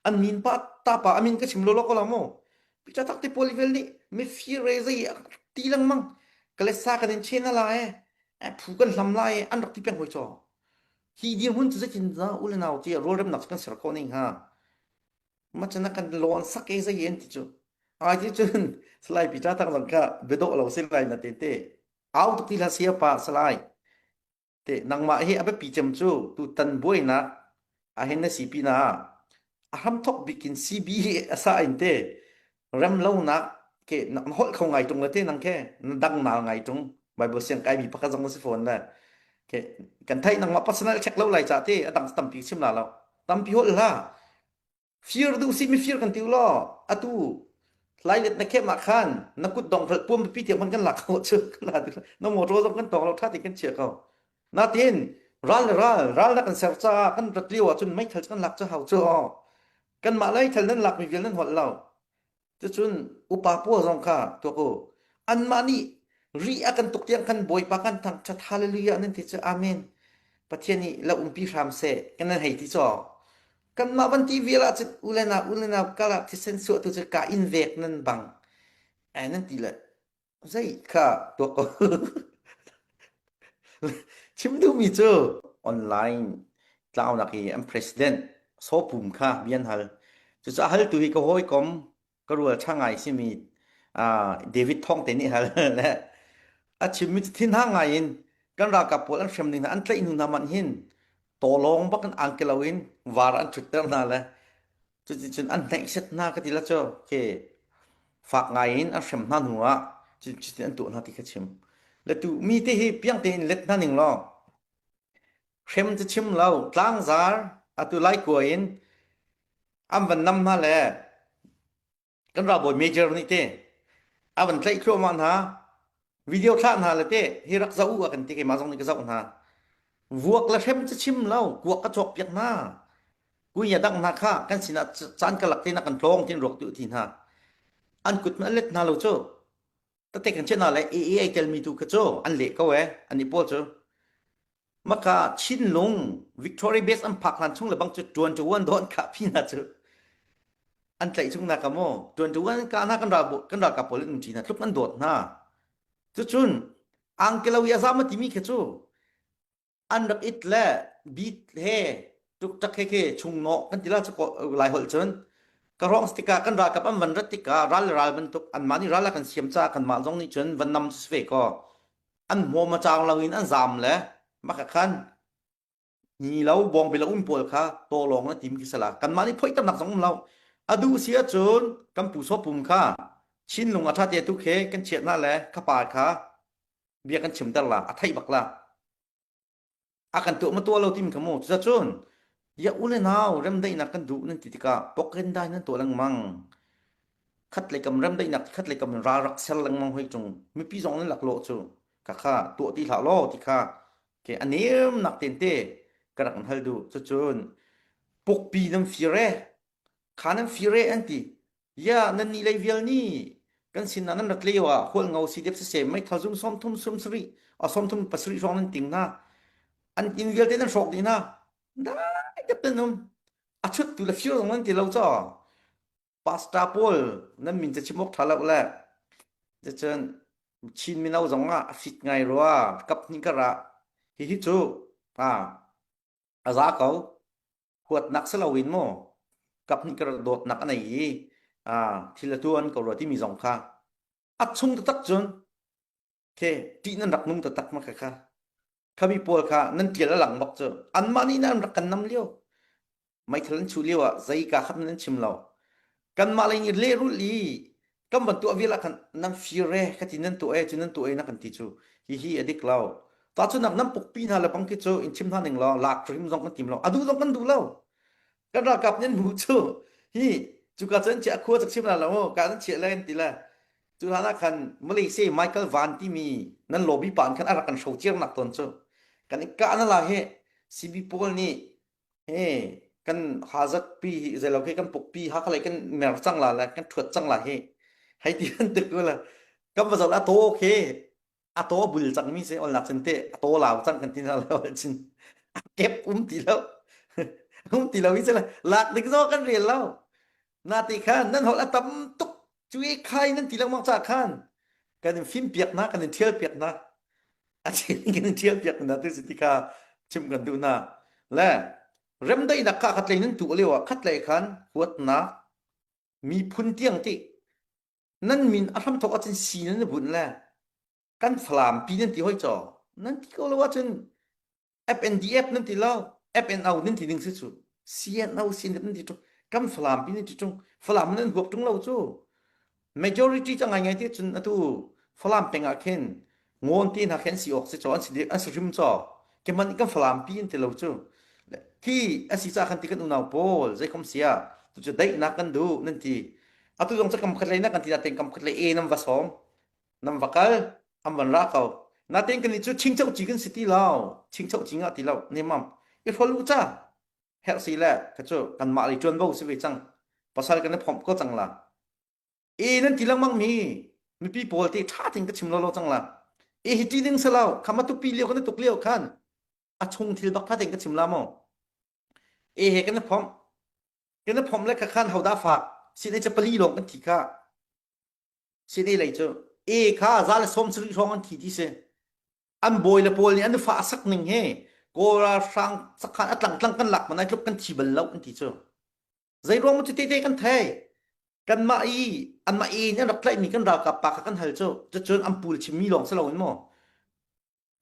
An min pa ta pa amin ka chim lo lo ko la mu. Picha tak te pawl vel nih mifir re zei ti lengmang kalesa kan in chen ala e phu kan hlam lai e an rak ti peng hoi cho. Hi dirhmun cu zeitin dah u le nau ti rualremnak cu kan ser khawh ning ha. Macana kan lawn sak e zei an ti cu. Ai ti cun Salai Peter tang zong kha biadawh lo si lai na te te. Au tuk ti hlah sia pa Salai. Te nangmah hi a biapi cem cu tutan buainak ahhin na si pinah a hramthok bik in CB a sa in te remlonak ke na holh kho ngai tung le te nang ke na dang nal ngai tung Bible siang kai mi pakhat zong na si fawn le ke kan theih nangmah personal check lo lai ca te a dang tampi chim la lo tampi holh hla Fir duh si mifir kan ti law atu lailet na khem ah khan na kut dong hrelh puam pipi tiang man kan lak ko cu na motor zong kan tawng lo tha ti kan chia ko natin ral le ral ral na kan ser caah kan rat lio ahcun meithal kan lak cu hau cu kan mah meithal nan lak mi vial nan holh lo Cucun upa pawl zong kha tuak u. Anmah nih ri a kan tuk tiang khan Bawipa kan thangṭhat hallelujah nan ti cu amen. Pathian nih lo umpi hram seh kan nan hei ti caw. Kanmah van ti vial ahcun u le nau u le nau kal ah thisen suah tu cu ka in vek nan bang. Ai nan ti le zei kha tuak ko. Chim duhmi cu online tlaunak i an president Sopum kha bia an hal. Cucaah haltu hi ka hawikom ka rual ṭha ngai simi David Thawng te nih hal le a chimmi cu thinhang ngai in kan ralkap pawl an hrem ning hna an tlaih hnu hna manh hin tawlawng bak in angki loin var an ṭhutter hna le Cuticun an hneihset hna ka ti la cu khi fak ngai in an hrem hna hnu ah cutin an tuah hna ti kha chim. Le tu mi te hi piang tein let hna ning law hrem cu chim lo tlangzar atu lai kua in an van nam hna le kan ralbawi major nih te a van tlaih thluahmah hna video thlah hna le te hi rak zoh u a kan ti keimah zong nih ka zoh hna vuak le hrem cu chim lo kuak ka cawk piak hna kui a dang hna kha kan sinah caan ka lak te na kan tlawng tin ruak tu ti hna an kut an let hna lo cu tate kan chiah hna le AA ai telmi tu kha cu an leh ko e an i pawl cu Maka Chinlung Victory Base an phak hlan chung le bang cu tuan to uan don kha phi na cu an tlaih chung na ka mo tuan to uan ka na kan ral kan ralkap pawl in na tluk an dawt hna cucun angkelo i azam timi kha cu an rak it le bit he tuk tak he ke chung no kan tila chu lai hol cun ka rong tikah kan ralkap an van rat tikah ral ral bantuk an mah nih ral kan siam ca kan mah zong nih cun van nam ve ko an hmawm a caang lo in an zaam le maka khan ni lo bawngbi lo um pawl kha tawlawng na tim khi sala kanmah nih phoihternak zong um lo a duh si ahcun kan pu sawpum kha Chinlung a ṭha te tu khe kan chiat na le khapa kha bia kan chimter la a theih bak la a kan tuah ma tuah lo tim kha mu cucun ya u le nau remdaihnak kan duh nan ti tikah pokren dai nan tuah lengmang khat lei kam remdaihnak khat lei kam ral rak ser lengmang hoi cung mipi zong nan lak lawh cu ka kha tuah ti hlah law ti kha ke a nem nak ten te ka rak hal duh cucun pukpi nan fir e kha nan fir e an ti Ya, nan nih lei vial nih kan sinah nan rat lio ah hualngo si dep siseh meithal zum 30 sum sarih a 37 hrawng nan ting hna. An inn vialte nan hrawk dih hna. Dai dep nan um. A chut tu le fir zong nan ti lo caw. Pastor pawl nan min ca chim awk tha lo le. Cun Chin mino zong ah a fit ngai rua kap hnih kar ah hihi cu a a za ko. Huatnak si loin maw kaphnih ka dawtnak a nei i thil a tuan ko rua timi zong kha a chung taktak cun ke ṭih nan rak nung taktak ma kha kha khami pawl kha nan ṭial a lang bak cu anmah nih nan rak kan nam lio meithal an chuh lio ah zei ka khat nan chim lo kanmah lei nih lehrulh i kan van tuah vial ah khan nan fir e ka ti nan tuah e cu nan tuah e na kan ti cu hihi a dik lo tahchunhnak nan pukpi hna le bang khi cu in chim hna ning law lak hrim zong kan tim lo a duh zong kan duh lo kan ralkap nih an hmu cu hi cuka cu an chiah khua cak chim la lo ka nan chiah le an ti le cu hlan ah khan Malaysia Michael Van timi nan lobby pa khan a rak kan hrocer nak ton cu kan i kah na la hi CB pawl nih Hi kan hazat pi hi zeilo khi kan puk pi ha khalai kan mer cang la le kan thuat cang la hi hei ti an tuk la kan va zol a to khi a to bul cang mi se ol nak cun te a to lau cang kan ti na lo cun a kep um ti lo. Um ti lo i cala lak ding zo kan rel lo. Na ti khan nan holh a tam tuk cu i khai nan ti lengmang ca khan kan in fim piak na kan in thial piak na a chin kan in thial piak na tu si ti kha chim kan duh na le remdaihnak kha khat lei nan tu lio ah khat lei khan huatnak miphun tiang ti nan min a hramthok ahcun si nan i bunh le kan Falam pi nan ti hoi caw nan ti ko lo ahcun FNDF nan ti lo FNO nan ti ding si cu CNO CNF nan ti ṭung kan Falam pi nan ti ṭung Falam nan huap ṭung lo cu majority ca ngai ngai ti cun atu Falam peng ah khin ngawn te hna khin si awk si caw an si an si hrim caw ke man kan Falam pi an ti lo cu khi a si ca khan ti kan unau pawl zeikom sia tu cu daihnak kan duh nan ti atu zong cu kam khat lei na kan ti na ten kam khat lei e nam va sawm nam va kal am van ra ko natein kan cu chingcho chi kan si ti lo chingcho chi nga ti lo ne mam i hrol u cha herh si le ka cu kan mah li tuan bo si ve cang pasal kan i phomh ko cang la e nan ti lengmang mi mipi pawl te tha ting ka chim lo lo cang la e hi ti ding selo khama tu pi lio kan tuk lio khan a chung thil bak tha ting ka chim la mo e he kan i phomh kan i phomh le kha khan hoda fak sin e cha pali long kan thi kha Sini lei cu E kha za le sawm sarih hrawng an thi ti si. An bawi le pawl nih an fa a sak ning hi Kawl ralhrang sakhan a tlangtlang kan lak man ai tluk kan thi bal lo an ti cu. Zei ruang maw cu tete kan thei. Kanmah i anmah e nih an rak tlaihmi kan ralkap pa kha kan hal cu. Cucun an pul chimmi lawng si loin maw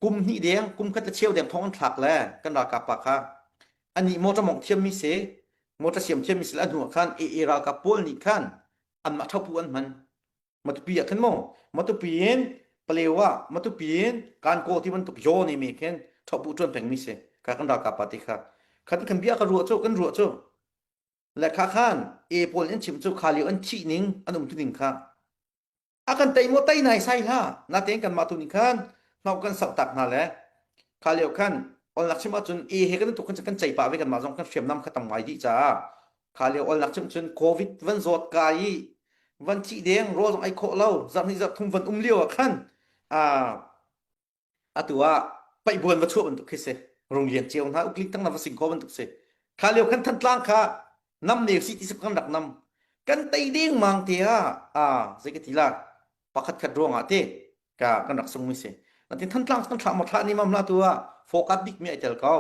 kum hnih deng kum khat le cheu deng thong an thlak le kan ralkap pa kha anih motor mong thiammi si motor siam thiammi si le a hnu ah khan AA ralkap pawl nih khan anmah thopu an hman Matupi ah khan maw Matupi in Palewa Matupi in Kankaw ti bantuk yaw ne me khin thopu ṭuan pengmi si kha kan ralkap pa ti kha khan kan bia ka ruah cu kan ruah cu le kha khan e pawl an chim cu kha lio an thih ning an um tu ning kha A kan tei maw tei nai sai hlah. Natein kanmah tu nih khan hnau kan sauh tak hna le kha lio khan olnak chim ahcun e he kan tuk kan kan cei pah ve kanmah zong kan hriamnam kha tam ngai dih caah kha lio olnak chim cun covid van zawt ka i van thih deng rawl zong ei khawh lo zarh hnih zarh thum van um lio ah khan atu ah paihbuan va chuah bantuk khi si runglian cio hna uklik tang na va sing kho bantuk si kha lio khan thantlang kha nam ne si ti kan rak nam kan tei ding mang te ah a zei ka ti la pakhat khat ruang ah te ka kan rak sung mi si natin thantlang kan thlah ma thlah ni mam la tu ah focus bik mi ai tel ko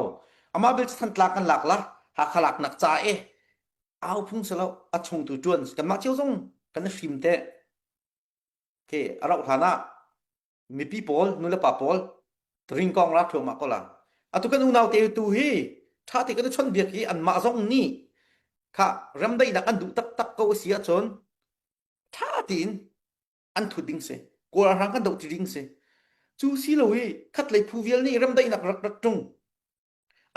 ama bel thantlang kan lak la hakha lak nak cha e au phung selo a chung tu tuan kan mah cio zong kan hrim te ke a rauh hlan ah mipi pawl nulepa pawl ringkong ra thluahmah ko la atu kan unau te tu hi tha te kan chon biak hi anmah zong nih kha remdaihnak an duh taktak ko si ahcun tha tiin an thut ding si kawl rang kan doh ti ding si cu si lo i khat lei phu vial nih remdaihnak rak rak tung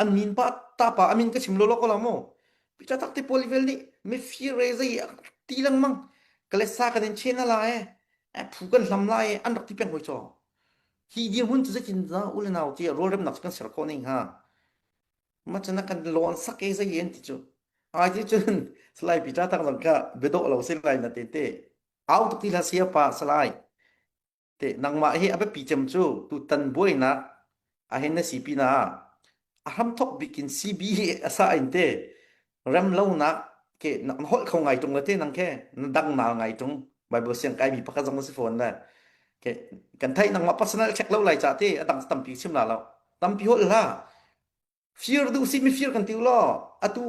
an min pa ta pa amin ka chim lo lo ko la mu pita tak te pawl vel nih mifir re zei ti lengmang kalesa kan in chen ala e phu kan hlam lai e an rak ti peng hoi cho hi dirhmun cu zeitin za ule nau ti rol remnak kan ser khawh ning ha ma chana kan lawn sak e zei en ti chu ai ti chun salai pita tak zong kha bedo lo se lai na te te au tuk ti la sia pa salai Te nangmah hi a biapi cem cu tutan buainak ahhin na si pinah a hramthok bik in CB hi a sa in te remlonak ke na holh kho ngai tung le te nang ke na dang nal ngai tung Bible siang kai mi pakhat zong na si fawn le ke kan theih nangmah personal check lo lai ca te a dang tampi chim la lo tampi holh hla Fir duh si mifir kan ti law atu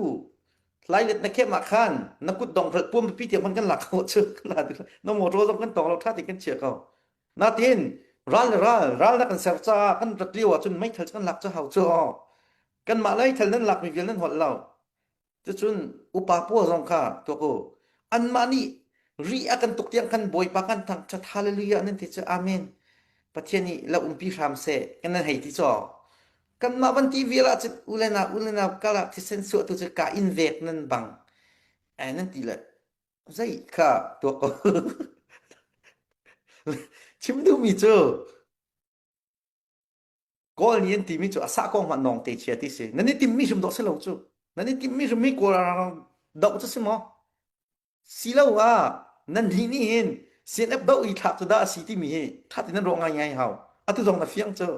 lailet na khem ah khan na kut dong hrelh puam pipi tiang kan lak ko cu na motor zong kan tong lo tha ti kan chia ko natin ral le ral ral na kan ser caah kan rat lio ahcun meithal kan lak cu hau cu kan mah meithal nan lak mi vial nan holh lo Cucun upa pawl zong kha tuak u. Anmah nih ri a kan tuk tiang khan Bawipa kan thangṭhat hallelujah nan ti cu amen. Pathian nih lo umpi hram seh kan nan hei ti caw. Kanmah van ti vial ah cun u le nau u le nau kal ah thisen suah tu cu ka in vek nan bang. Eh nan ti le zei kha tuak ko. Chim duhmi cu Kawl nih an timi cu a sah kong hmanh nawng te chia ti si. Nan i timmi hrim dawh si lo cu. Nan i timmi hrim mi Kawl doh cu si maw? Si lo ah nan nih nih hin CNF doh i thlak cu dah a si timi hi tha ti nan ruah ngai ngai hau. Atu zong na fiang cu.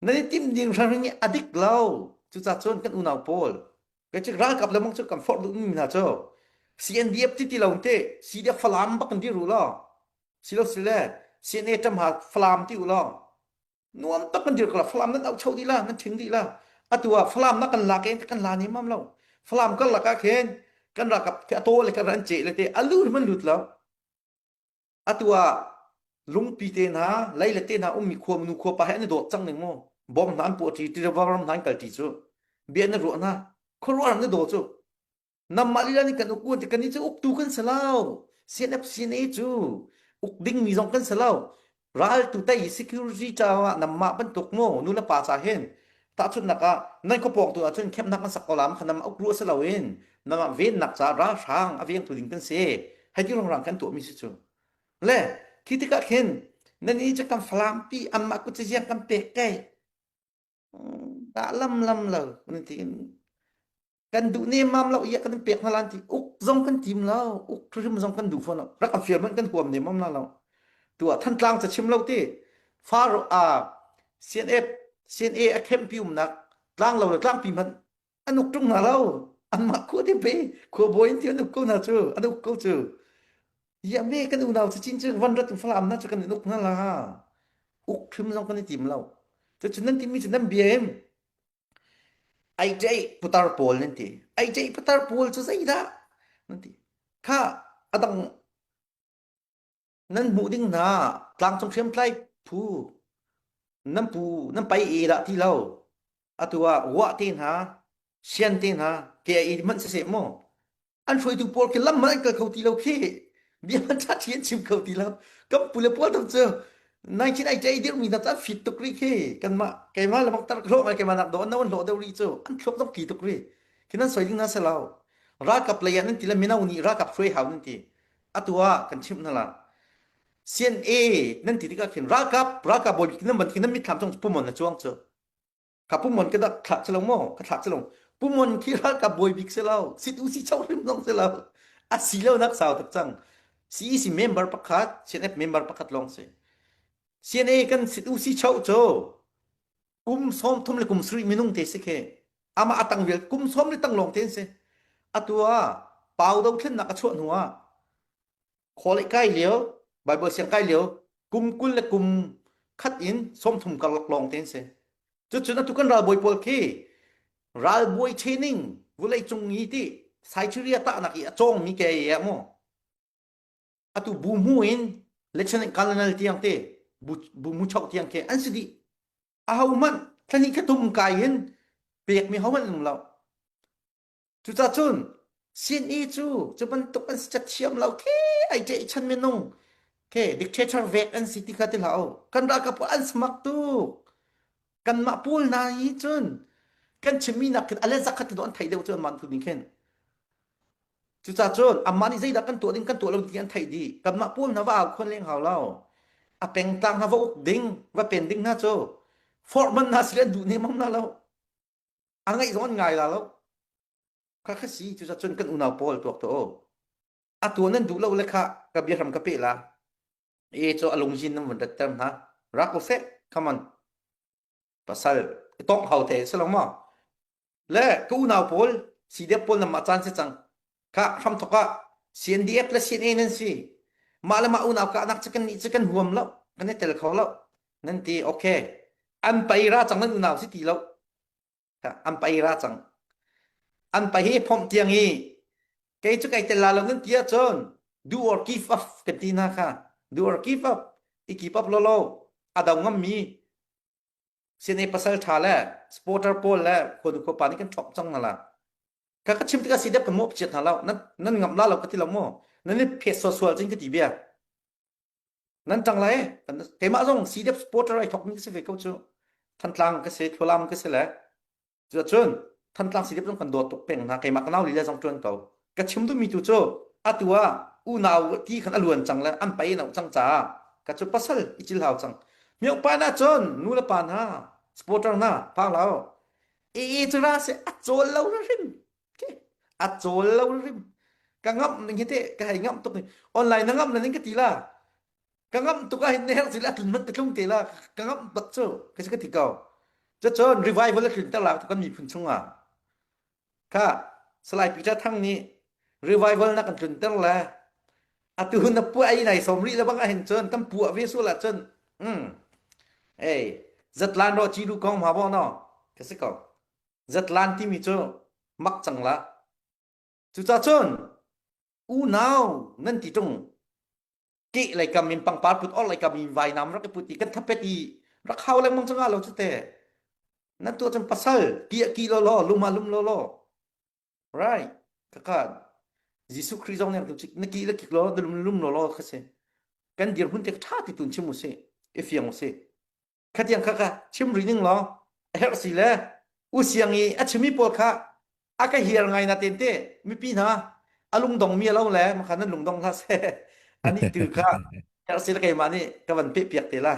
Nan i tim ding hranghring hi a dik lo. Cucaah cun kan unau pawl kan cu ralkap le mong cu kan forh duh mi hna cu CNDF ti ti lo te CDF Falam bak kan dir u law silo sile CNA ṭam ha Falam ti u law nuam tak kan dir ko la Falam nan auh cho dih la nan ṭhing dih la atu ah Falam na kan lak in kan la ni mam lo Falam kan lak ah khin kan ralkap a taw le kan ran ce le te alu man lut lo Atu ah lungpi te hna, lei le te hna ummi khua nu khua pa he an i dawt cang ning mu. Bom hna an puah ṭi, tiva ram hna an kal ṭi cu. Bia na ruah hna. Khuaruah ram na daw cu. Namah lila nih kan uk ti kan cu uktu kan si lo. CNF CNA cu uk dingmi zong kan si lo. Ral tu tei security caah namah bantuk mu nu le pa ca hin tahchunhnak ah nan khuapawk tu ahcun khemnak an sak ko lam kha namah uk ruah si loin namah vennak ca ralhrang a vengtu ding kan si. Hei ti rongrang kan tuahmi si cu. Le khi tikah khin nan i cu kan Falam pi anmah kut ziang kan pek kai. Dah lam lam lo nan ti kan duh nemam lo iya kan pek hna lan ti uk zong kan tim lo uk hrim zong kan duh fawn lo rak kan fial man kan huam nemam la lo tu ah Thantlang ca chim lo ti far a CNF CNA a camp pi umnak tlang lo le tlangpi hmanh an uk ṭung hna lo anmah khua te pe khua bawi in ti an uk ko hna cu an uk ko cu ya me kan unau cu cin cu van rat falam na cu kan in uk hna la uk hrim zong kan i tim lo cu nan timi cu nan bia em ai ṭei putar pawl nan ti ai ṭei putar pawl cu zeidah nan ti kha adang Nan hmuh ding hna tlangcung hriamtlai phu nan pu nan pai e dah ti lo. Atu ah wah te hna, sian te hna, KIA hmanh siseh mu. An hruaitu pawl khi lam hmanh an kal kho ti lo khi. Bia hmanh ṭha ṭhi an chim kho ti lo. Kan pu le pawl tam cu 1988 dirhmi hna cu an fit tuk rih khi. Kanmah keimah le bang tar ka hlawh ngai keimah nak dawh an no an hlawh deuh rih cu. An thluak zong ki tuk rih. Khi nan soi ding hna si lo. Ralkap lei ah nan ti le mino nih ralkap hruai hau nan ti. Atu ah kan chimh hna la. CNA nan ti tikah khin ralkap ralkap bawi bik nan ban khi nan mitthlam chung pumon na chuang cu. Ka pumon ka dak thlak si lo maw? Ka thlak si lo. Pumon khi ralkap bawi bik si lo. Sit u si cho hrim zong si lo. A si lo nak sau tak cang. CEC member pakhat, CNF member pakhat lawng si. CNA kan sit u si cho cu kum 30 le kum sarih minung te si khi. Amah a tang vial kum sawm le tang lawng te an si. Atu ah pau dothlennak a chuah hnu ah khawlei kai lio Bible siang kai lio kum 20 le kum khat in 30 karlak lawng te an si. Cucun atu kan ralbawi pawl khi ralbawi training vulei cung i ti Siberia tahnak i a cawngmi ke ah mu atu bu mu in lieutenant colonel tiang te bu bu mu chok tiang ke an si dih ahohmanh thlahnih thlathum kai in pekmi hohmanh an um lo. Cucacun CNE cu cu bantuk an si cathiam lo khi ai ṭeh chan minung ke dictator vek an si ti kha ti hlah u. Kan ralkap pawl an smak tuk. Kanmah pawl hna hi cun kan chimmi nak khin a le zakhat an theih deuh cu anmah tu ning khin. Cucaah cun amah nih zeidah kan tuah ding kan tuah lo ding an theih dih. Kanmah pawl hna va au khuan leng hau lo. A pengtlang hna va uk ding, va pen ding hna cu forhman hna si le an duh nemam hna lo. A ngaih zong an ngai la lo. Kha kha si cucaah cun kan unau pawl tuak to. A tuah nan duh lo le kha ka biahram ka peh la. E cu a lungzin nan vun ratter hna. Rak u seh, come on. Pasal tong hau te si lo maw? Le ka unau pawl CDF pawl nan mah caan si cang. Kha hramthok ah CNDF le CNA nan si. Mah le mah unau kahnak cu kan nih cu kan huam lo. Kan i tel kho lo. Nan ti okay. An pai ra cang nan unau si ti lo. An pai ra cang. An pai hi phomh tiang i kei cu kai tel la lo nan ti ahcun do or give up kan ti hna kha. Do or give up. I keep up lo lo. A do ngammi CNA pasal ṭha le supporter pawl le khuanu khuapa nih kan ṭhawk cang hna la. Ka ka chim tikah CDF kan mawh chiat hna lo. Nan nan ngamh la lo ka ti lo mu. Nan i phet sual cing ka ti bia. Nan ṭang lai. Keimah zong CDF supporter ai thawk mi ka si ve ko cu. Thantlang ka si, Thlualam ka si le Cuacun Thantlang CDF zong kan dawt tuk peng hna. Keimah ka nau lila zong ṭuan ko. Ka chim duhmi tu cu atu ah unau ti khan a luan cang le an pai in cang caah ka cu pasal i cil hau cang. Miok pa na cun nu le pa hna supporter hna phang lo. E cu ra se a cawl lo hrim. A cawl lo hrim. Ka ngamh ning hi te ka hei ngamh tuk ni. Online na ngamh na ning ka ti la. Ka ngamh tuk ah hin na herh zil a tlun hmanh ka tlung te la. Ka ngamh bak cu ka ka ti ko. Cucun revival a tlunter la kan miphun chungah. Kha Salai Peter Thang nih revival na kan tlunter le atu na puah i nai som rih le bang ahhin cun kan puah ve sual ahcun mm ei zatlan ro chi lu kong ma bo no ka si ko zatlan timi cu mak cang la cucah cun unau nan ti tung ke lei kam in pangpar put or lei kam in vainam rak i put i kan thapet i rak hau lengmang canga lo cu te nan tuah cun pasal ki ki lo lo luma lum lo lo right kaka Jesuh Khrih zong nih na ki le kik lo na lum lum lo lo kha si kan dirhmun te tha ti tun chim u si i fiang u si khatiang kha ka chim rih ning law a herh si le u siang i a chimi pawl kha a ka hiar ngai na ten te mipi hna a lungdong mi a lo le makha nan lungdong hlah seh ani tu kha herh si le keimah nih ka van peh piak te la.